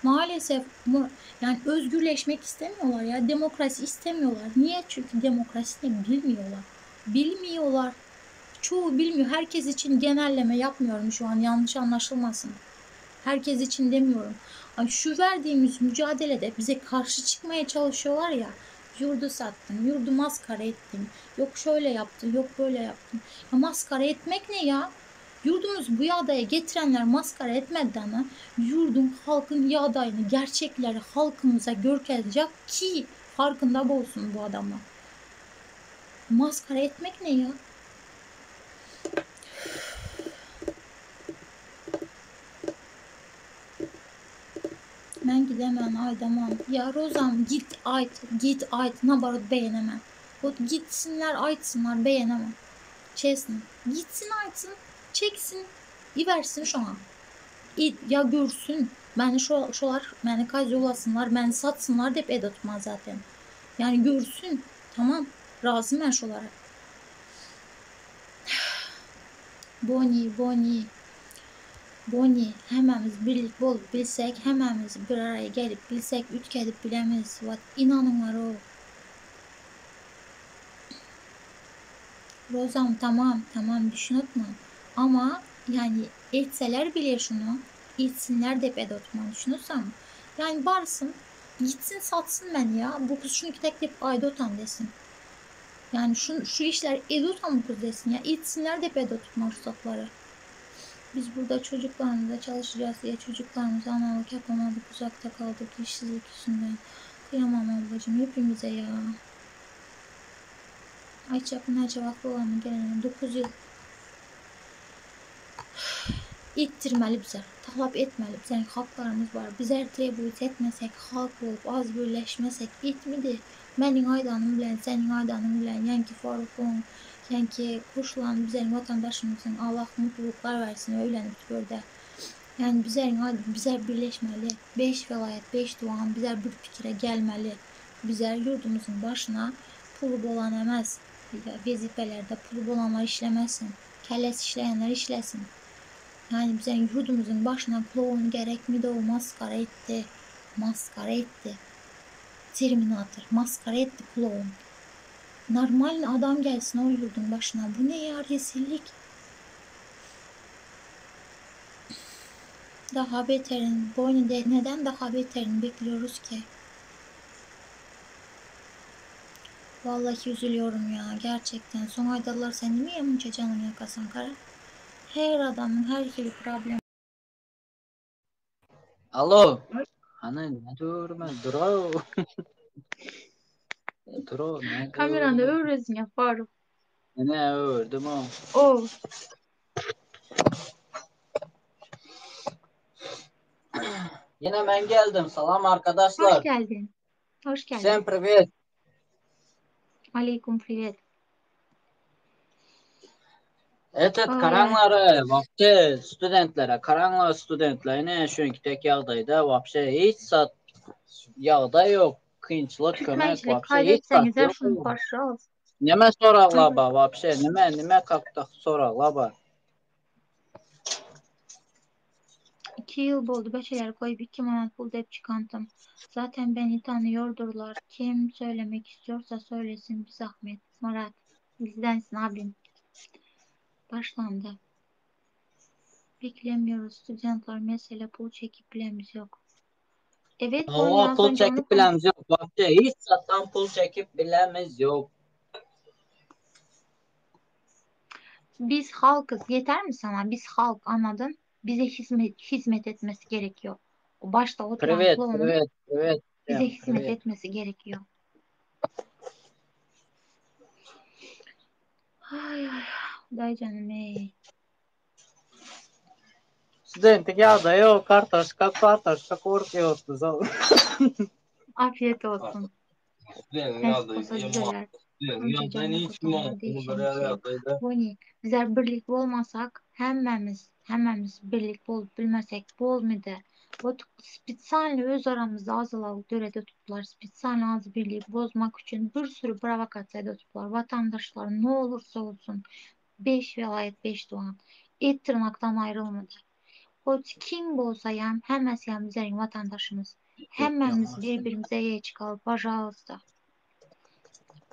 Maalesef yani özgürleşmek istemiyorlar ya. Demokrasi istemiyorlar. Niye? Çünkü demokrasi ne bilmiyorlar. Bilmiyorlar. Çoğu bilmiyor. Herkes için genelleme yapmıyorum şu an. Yanlış anlaşılmasın. Herkes için demiyorum. Ay şu verdiğimiz mücadelede bize karşı çıkmaya çalışıyorlar ya. Yurdu sattın, yurdu maskara ettin. Yok şöyle yaptın, yok böyle yaptın. Ya maskara etmek ne ya? Yurdumuz bu yağdaya getirenler maskara etmeden ha, yurdun, halkın yağdayını, gerçekleri halkımıza görkezecek ki farkında olsun bu adamlar. Maskara etmek ne ya? Ben gidemem, aydamam. Ya Rozam git ayt, git ayt, nabarot beğenemem. Ot gitsinler aytsınlar beğenemem. Çesne. Gitsin aytsın, çeksin, iversin şu an. Ya görsün. Beni şolar, beni kayzolasınlar, beni satsınlar deyip edotma zaten. Yani görsün. Tamam. Razı ben şolara. Boni, Boni. Boni, hememiz birlik bolup bilsek, hememiz bir araya gelip bilsek, ütkedip bilemeyiz. Vat inanın var o. Rozam tamam, tamam düşünütme. Ama yani etseler bile şunu, etsinler de edotman düşünürsem. Yani varsın, gitsin satsın beni ya. Bu kız şunu tek deyip aydotan desin. Yani şu işler edotan bu kız desin ya. Etsinler de edotman şu zatları. Biz burada çocuklarımıza çalışacağız diye çocuklarımıza analık yapamadık, uzakta kaldık işsizlik yüzünden. Kıyamam ablacığım hepimize ya. Ayça bu neçə vaxt olanı gelene 9 yıl. İttirmeli bize, talap etmeli. Bizim haklarımız var. Bizler trebuyut etmesek, halk olup az birleşmesek etmedi. Mənim aydanım bilen, senin aydanım bilen, yəni ki Faruk'un, yəni ki koşulan bizim vatandaşımızın Allah mutluluklar versin, öylənib burada. Yani bizler birleşmeli. 5 vilayet, 5 doğan bizler bir fikre gelmeli. Bizler yurdumuzun başına pulu olan əməz, vəzifələrdə pulu olanlar işləməsin. Kəlləsi işləyənlər işləsin. Yani bizim yurdumuzun başına kloun gerek mi de o maskara etti. Maskara etti. Terminator maskara etti kloun. Normal adam gelsin o yurdun başına. Bu ne ya rezillik. Daha beterin boynu de, neden daha beterini bekliyoruz ki? Vallahi üzülüyorum ya gerçekten. Son aydalar seni mi yamunca canım yakasan kara? Her adamın her türlü problemi. Alo. Hany ne durma duro. Duro ne Kamerany öwreziňe Faruk. Ne öwürdim o. O. Yine men geldim. Salam arkadaşlar. Hoş geldin. Hoş geldin. Всем привет. Aleyküm privet. Evet, karaňlar wapşe studentlere, karaňlar studentler ne şuňki tek ýagdaýda wapşe hiç zat ýagdaý ýok, kynçylyk kömek Türkmençilik wapşe hiç zat kaýdetseňizler ýok. şuny paşals. Neme soraglar bar wapşe, neme neme kakda soraglar bar. 2 yıl boldy beçeler koyup 2 manat pul dep çykantym. Zaten beni tanıyordurlar. Kim söylemek istiyorsa söylesin bir zahmet. Murat bizdensin abim. Başlandı. Beklemiyoruz studentler mesele pul çekip bilemiz yok. Evet Hawa Konya az pul önce onu çekip konuştuk. bilemiz ýok wapşe hiç zatdan pul çekip bilemiz ýok. Biz halkız. Yeter mi sana? Biz halk anladın? Bize hizmet, hizmet etmesi gerekiyor. O başta oturan Privet, klonun privet, privet. bize hizmet Privet. etmesi gerekiyor. Ay ay. Day canım ey. Studentlik ýagdaýy ýok, kartoşka, kartoşka korup ýokdy. Afiyet olsun. Student Ters ýagdaýy olsa ýaman. düzeler. Student Önce ýagdaýyny canını hiç kim kurtarma değişen bir bir şey yok. ýagdaýda. Boni, bizler birlik olmasak hemmemiz, hemmemiz birlik olup bilmesek bolmadı. O spesialni öz aramızda azalalık dörede tuttular. Spesialni az birliği bozmak için bir sürü provokasiya da tuttular. Vatandaşlar ne olursa olsun 5 vilayet 5 doğan et tırnaktan ayrılmadı. O kim bolsa yam, hemmesi yam bizlerin vatandaşımız. Hemmemiz birbirimize ye çıkalım, пожалуйста.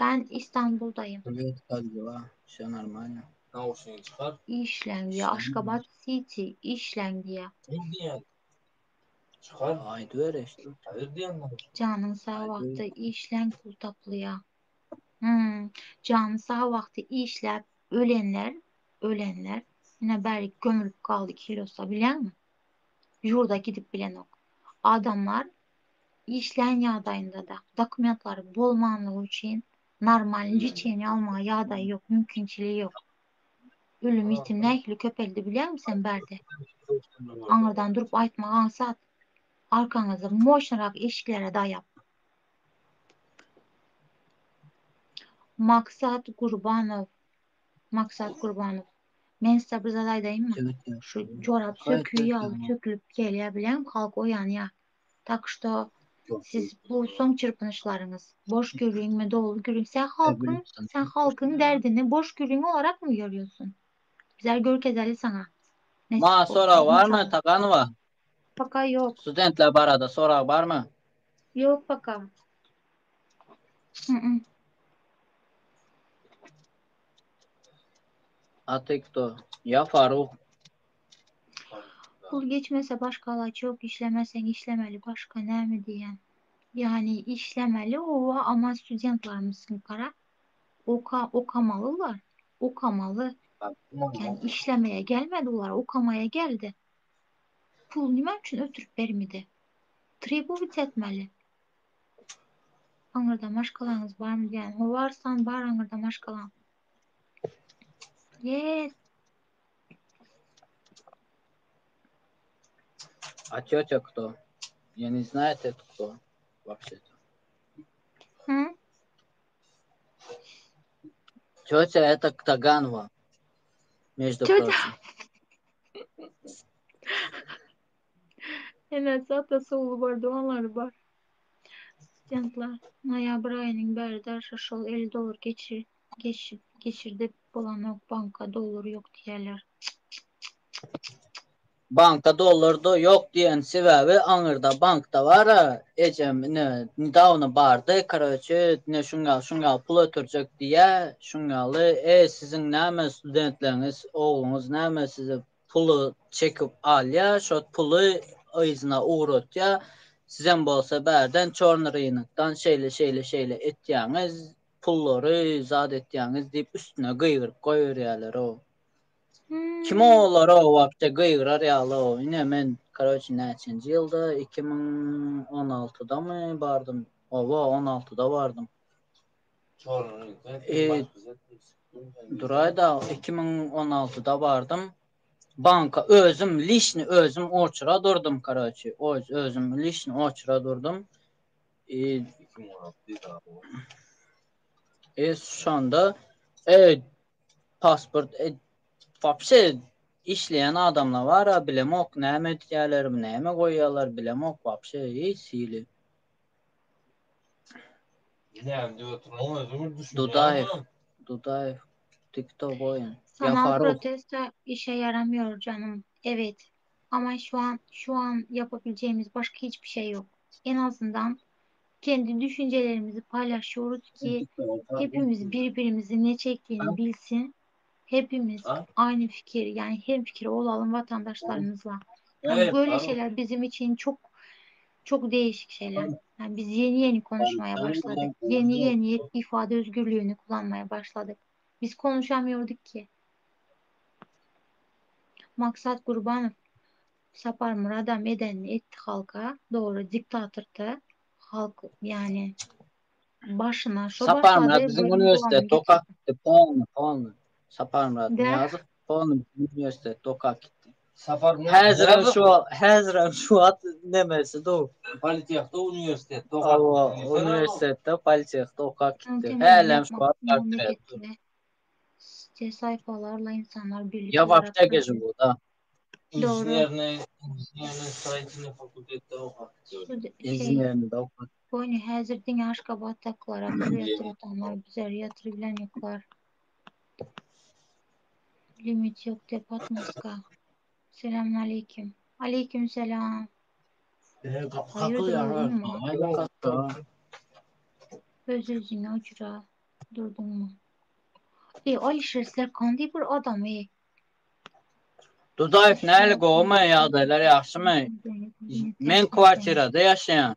Ben İstanbul'dayım. Привет, как дела? Все нормально. Nauşnigy çykar. İşlen diye, Aşgabat City işlen diye. Ne diýen? Çykar. Aýdyber işte. Hayır diýen nauşnik. Canın sağ vaxtı işlen pul taplyya. Hmm. Canı sağ vaxtı işlep ölenler, ölenler yine beri gömülüp kaldı kilosa bilen mi? Yurda gidip bilen ok. Adamlar işlän ýagdaýynda da dokumentlary bolmanlygy üçin normal liçeniýe almaga ýagdaýy ýok, mümkinçiligi ýok. Ölüm ýitim nähili köpeldi bilýärmi sen bärde? Aňyrdan durup aýtmak aňsat. Arkaňyzy moşnyrak eşiklere daýap. Maksat Gurbanow. Maksat Gurbanow. Men size bir zat aýdaýynmy? Şu jorap sökügi ýaly sökülip gelýär bilýäňmi? Halk oýanýar. Tak что siz bu soň çyrpynyşlaryňyz boş gürrüňmi, dogry gürrüň? Sen halkyň, sen halkyň derdini boş gürrüň olarak mı görüyorsun? Bizler görkezeli saňa. Nesip Ma bolsa sorag barmy inşallah. Taganowa? Paka ýok. Studentler barada sorag barmy? Ýok paka. Mm-mm. A ty kto? Ya Faruk. Pul geçmese başga alaç ýok, işlemeseň işlemeli başga näme diýýän. Yani işlemeli owa ama studentlarymyzyň gara oka okamalylar. Okamaly. Yani işlemeye gelmedi olar, okamaya geldi. Pul nime üçin ötürip bermedi? Trebowit etmeli. Aňyrda maşgalaňyz barmy diýýän. Howarsan bar aňyrda maşgalaň. Yes. A тетя кто? Я не знаю, это кто вообще-то. Hı? Тетя это Таганова, между Тетя. прочим. Enesi atasy ogly bar, doganlary bar. Studentler noýabr aýynyň bäri daşa şol 50 dollar geçir, geçip, geçirdip bolanok banka dollar ýok diýýärler. Banka dollarda ýok diýen sebäbi aňyrda bankda bar-a, ejem ine nedawno bardy, karoçe, ine şuňňaly şuňňaly pul ötürjek diýýä, şuňňaly, e siziň näme studentleriňiz, ogluňyz näme size puly çekip alýa, şo puly yzyna ugratýa, sizem bolsa bärden çorny rynokdan şeýle şeýle şeýle etýäňiz, pullary zat etýäňiz diýip üstüne gygyryp goýberýäler-ow. Kim Hmm. olar o wapşe gygyrar ýaly o. Ine men. Karoçi näçinji ýylda 2016-damy bardym? Owa, 16-da bardym. E, Duraýda 2016-da bardym. Banka özüm liçni özüm oçura durdum karoçi. Öz özüm liçni oçura durdum. E, e şonda e, pasport e, wapşe işleýän adamlar bar-a bilemok näme edýärler, näme goýýarlar bilemok wapşe hiç hili. Näme diýip oturan özüm bir düşünýän. Dudaýew, Dudaýew, TikTok oýun. Ýa Sanal Faruk. protesto işe yaramıyor canım. Evet. Ama şu an şu an yapabileceğimiz başka hiçbir şey yok. En azından kendi düşüncelerimizi paylaşıyoruz ki hepimiz birbirimizin ne çektiğini bilsin. Hepimiz aynı fikir yani hemfikir olalım vatandaşlarımızla. Yani Evet, böyle Faruk. şeyler bizim için çok çok değişik şeyler. Yani biz yeni yeni konuşmaya başladık. Yeni yeni ifade özgürlüğünü kullanmaya başladık. Biz konuşamıyorduk ki. Maksat Gurbanov Saparmyradam edenini etdi halka. Dogry diktatordy. Halk yani başyna şo Saparmyrat başlady, biziň bölüm dowamyny uniwersitetde getirdi. okap gitdi. Polny, polny. Saparmyrat Dä. Nyýazow polny biziň uniwersitetde okap gitdi. Saparmyrat Häzirem Nyýazow şu häzirem şu wagt nemesi dur. Politehde uniwersitetde okap Hawa, gitdi diýsene. uniwersitetde Politehde okap Onun gitdi. temelini Hälem şu yapmak wagt portret dur. memleketinde site sayfalarla insanlar birlik Ya olarak wapşe protesto. gežibu da. Doğru. Inženerni, inženerni stroýitelny fakultetde okap gitdi. Şu de- şey Inženerni de okap. Goýny häzir diňe Aşgabatdakylara pul ýatyratanlar bizer ýatyrybilen ýoklar. Limit ýok dep atmaska. Selamünaleýkim. Aleýkim selam. E, gapy Haýyrdyr kakylýar. oglum? Kakylýar. Öz özüňe uçra durduňmy? E, Alişer Serkan diýip bir adam e. Dudaýew näli gowumy ýagdaýlar ýagşymy? Men kwartirada ýaşaýan.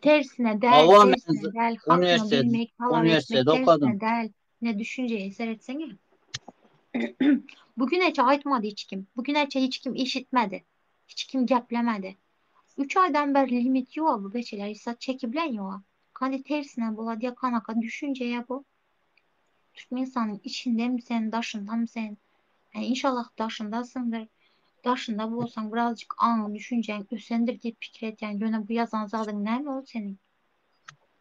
Tersine däl, Hawa men tersine däl, hakyny uniwersitet bilmek, talap etmek uniwersitetde tersine okadym. däl. Ne düşünjeye seretsene. Bugüneçe aýtmady hiç kim. Bugüneçe hiç kim eşitmedi. Hiç kim geplemedi. 3 aydan beri limit ýok bu beçeler. Hiç zat çekibilen ýok. Kany tersine bola diýe kanaka düşünjeye bu. Türkmenistanyň içindemi sen, daşyndamy sen? Yani inşallah daşyndasyndyr. Daşynda bolsaň birazjyk aňyň, düşünjäň ösendir diýip pikir edýän. Ýöne bu ýazan zadyň näme ol seniň?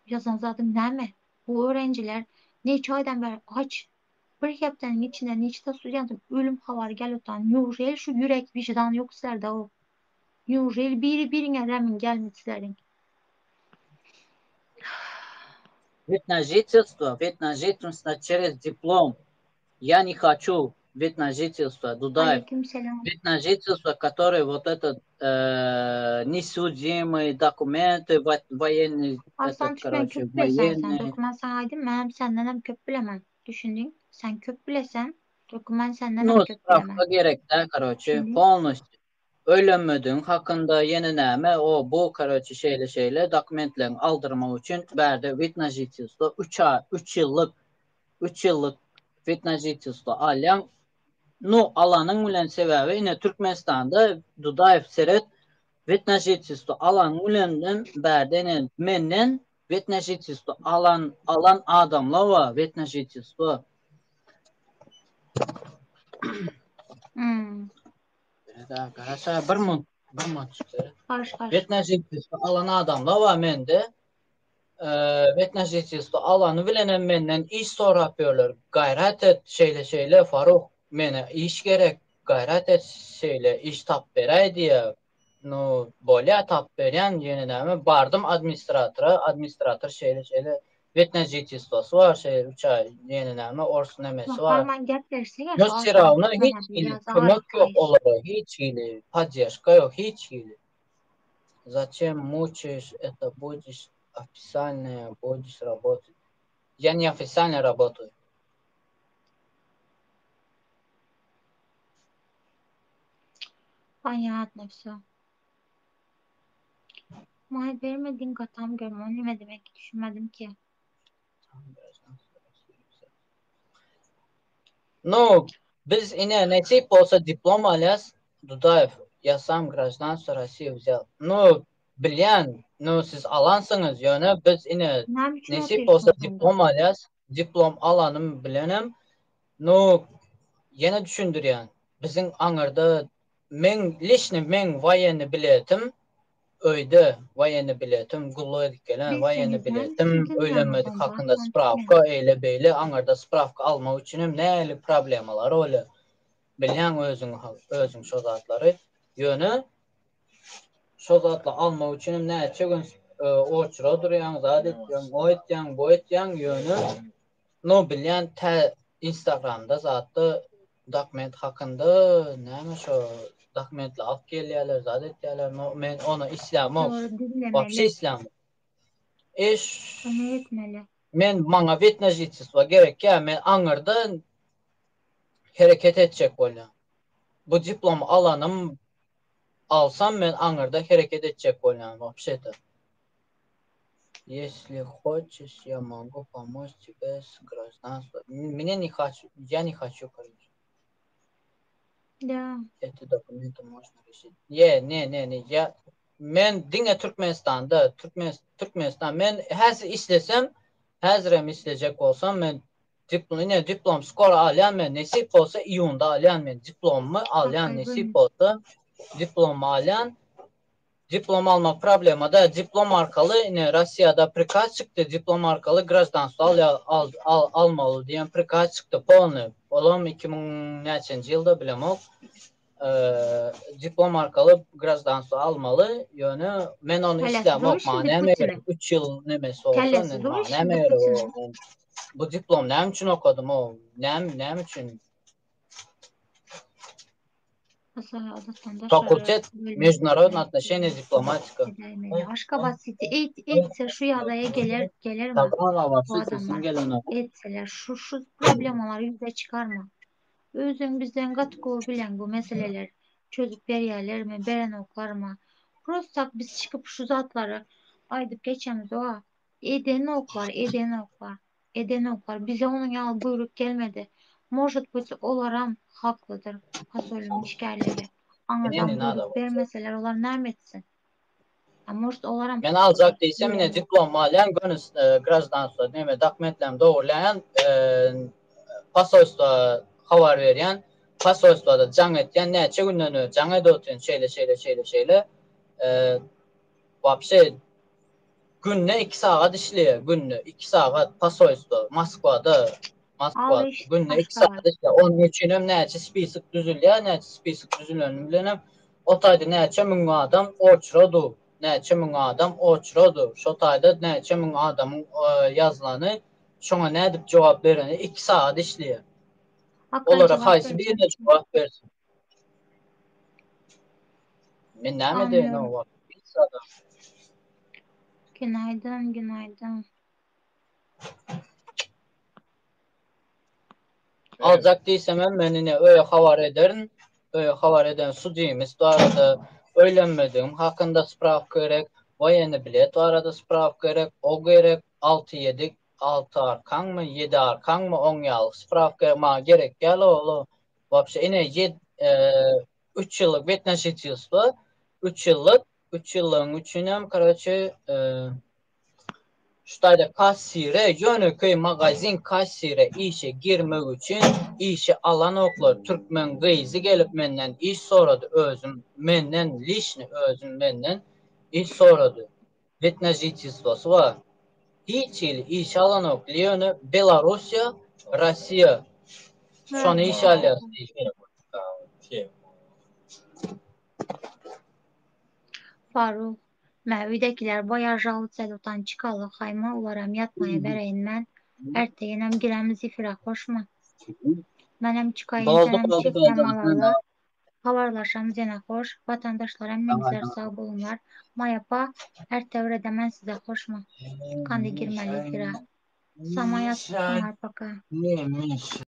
Ýazan zadyň näme? Bu öwrenjiler neçe aýdan bäri aç. Bir hepdäniň içinde neçe studentyň ölüm habary gelip otan. Neujeli şu ýürek, wyždan ýok sizlerde o? Neujeli biri-biriňe rämiň gelmedi sizleriň? Wid na žitelstvo, wid na žitelstvo через diplom. Я не хочу вид на жительство, Дудаев. Aleýkim selam. Вид на жительство, который вот этот э, несудимый, документы, во- военный, Arslan этот, Türkmen короче, köp bilesen sen. военный. Türkmen saňa aýdym, menem sendenem köp bilemen. Düşündiň? Sen köp bilesen, Türkmen sendenem Nu, köp bilemen. spravka gerek da, короче, Düşündiň? polностью. Öýlenmedigiň hakynda ýene näme, o bu, короче, şeýle şeýle dokumentlerini aldyrmak üçin bärde wid na žitelstvo 3 aý, 3 ýyllyk 3 ýyllyk wid na žitelstvo alýaň. Nu, alanyň bilen sebäbi ine Türkmenistanda Dudaýew seret wid na žitelstvo alanyň bilen bärde ine menden wid na žitelstvo alan alan adamlar bar wid na žitelstvo. Hmm. Garaşa bir minut, bir minut seret. Gaş gaş. Wid na žitelstvo alan adamlar bar mende. Wid na žitelstvo alany bilenem menden iş sorap ýörler. Gaýrat et, şeýle şeýle Faruk, mene iş gerek, gaýrat et şeýle iş tap beräý diýýär. Nu, bolýa tap berýän ýene näme bardym administratora, administrator şeýle şeýle wid na žitelstvosy bar, şeýle 3 aý ýene näme ors nemesi bar. Bakarman gepleşsene Ýok şu Arslan sirawna Türkmen'e hiç hili biraz kömek ýok aýyş. olara, hiç hili poddeşka ýok, hiç hili. Зачем мучаешь, это будешь официально будешь работать. Я не официально работаю. Понятно все. May bermedin gatam görme. O nime demek düşünmedim ki. Nu, biz ine nesip bolsa diplom alýas. Dudaýew, ýa sam graždanstwo Rossiýa wzýal. Nu, bilýän, nu siz alansyňyz, ýöne biz ine Näme üçin nesip bolsa otyrsyňyz onda? diplom alýas, diplom alanym bilenem, nu ýene düşündirýän, biziň aňyrda meň liçni meň woýennyý biletim öýde woýennyý biletim, gulluk edip gelen woýennyý Bilseňiz näme biletim, üçin diňläňok öýlenmedik onda hakynda Aslan sprawka, eýle-beýle aňyrda sprawka almak üçinem nähili problemalar bolýar. Bilýäň özüň özüň şo zatlary. Ýöne şo zatlar almak üçinem näçe gün oçura durýaň, zat etýäň, o etýäň, bu etýäň, ýöne no bilýän tä Instagramda zatda dokument hakynda näme şo dokumentler alyp gelýärler, zat etýärler, no men ony islämok. Dogry Wapşe diňlemeli. islämok. Eş Ony etmeli. men maňa wid na žitelstwo gerek ýa men aňyrda hereket etjek bolýan. Bu diplomy alanym alsam men aňyrda hereket etjek bolýan wapşeta. Ýesli hoçeş ýa mogu pomoç tebe s graždanstwo. Mne ne haçu ýa ne haçu karoçe. Da. Eti dokumenty možno reşit. Ýe ne ne ne ýa men diňe Türkmenistanda Türkmen Türkmenistan men häzir işlesem häzirem işlejek bolsam men Diplom ine diplom skoro alýan men nesip bolsa iýunda alýan men diplomymy alýan nesip bolsa diplomymy alýan diplom almak problema däl diplom arkaly ine Rossiýada prikaz çykdy diplom arkaly graždanstwo alýa al, al, almaly diýen prikaz çykdy polny olam 2000 näçenji ýylda bilemok diplom arkaly graždanstwo almaly ýöne men ony islämok maňa näme gerek 3 ýyl nemesi bolsa maňa näme gerek o bu diplom näme üçin okadym o näme näme üçin Fakultet Международные отношения diplomatika. Aşgabat City etse şu ýagdaýa geler gelermi? Bu adamlar etseler şu şu problemalary ýüze çykarma. Özüň bizden gaty gowy bilýäň bu meseleler çözüp berýälermi berenoklarmy. Prosta tak biz çykyp şu zatlary aýdyp geçemzoga. Edenoklar edenoklar edenoklar bize onuň ýaly buýruk gelmedi. Может быть olaram haklydyr posolyň işgärleri. Aňyrdan buýruk bermeseler olar näme etsin. A может olaram Men aljak diýsem ine diplom alýan göni graždanstwo neme dokumentlerimi dogurlaýan posolstwa habar berýän posolstwada jaň etýän näçe günden bäri jaň edip otyryn şeýle şeýle şeýle şeýle wapşe günde 2 sagat işleýär günde 2 sagat posolstwo Moskwada Moskwa günde 2 sagat işleýär onuň üçinem näçe spisok düzülýär näçe spisok düzüleni bilenem O taýda näçe müň adam oçura dur, näçe müň adam oçura dur. Şo taýda näçe müň adamyň ýazylany, şoňa nädip jogap bereni iki sagat işleýär. Olara haýsy birine jogap bersin? Men näme edeýin o wagt? Günaýdyn, günaýdyn. Aljak diýsemem men ine öýe habar ederin. Öýe habar eden sudimist barada, öýlenmedigim hakynda sprawka gerek, woýennyý bilet barada sprawka gerek, o gerek, alty-ýedi, alty arkaňmy, ýedi arkaňmy oň ýaly sprawka gerek, maňa gerek däl ol, wapşe ine ýed, üç ýyllyk wid na žitelstwo, üç ýyllyk, üç ýyllygyň üçinem karoçe, Şu taýda kassire, ýönekeý magazin kassire işe girmek üçin işe alanoklar. Türkmen gyzy gelip menden iş sorady özüm menden liçni özüm menden iş sorady. Wid na žitelstwosy bar. Hiç hili işe alanok ýöne Belarussiýa, Rossiýa şony işe alýar diýdi. Faruk. Mä öýdäkiler baýar žalytsa otan çykaly haýma olaram ýatmaýa bereýin men. Erte ýenem giremiz efire hoşmy? Menem çykaýyn Boldy senem boldy çek boldy. dem alarlar. Habarlaşamyz ýene hoş. Watandaşlar hemmeňizler sag boluňlar. Maý apa erte birede men size hoşmy? Kandy girmeli efire. Sama ýatsynlar paka. Neymiş?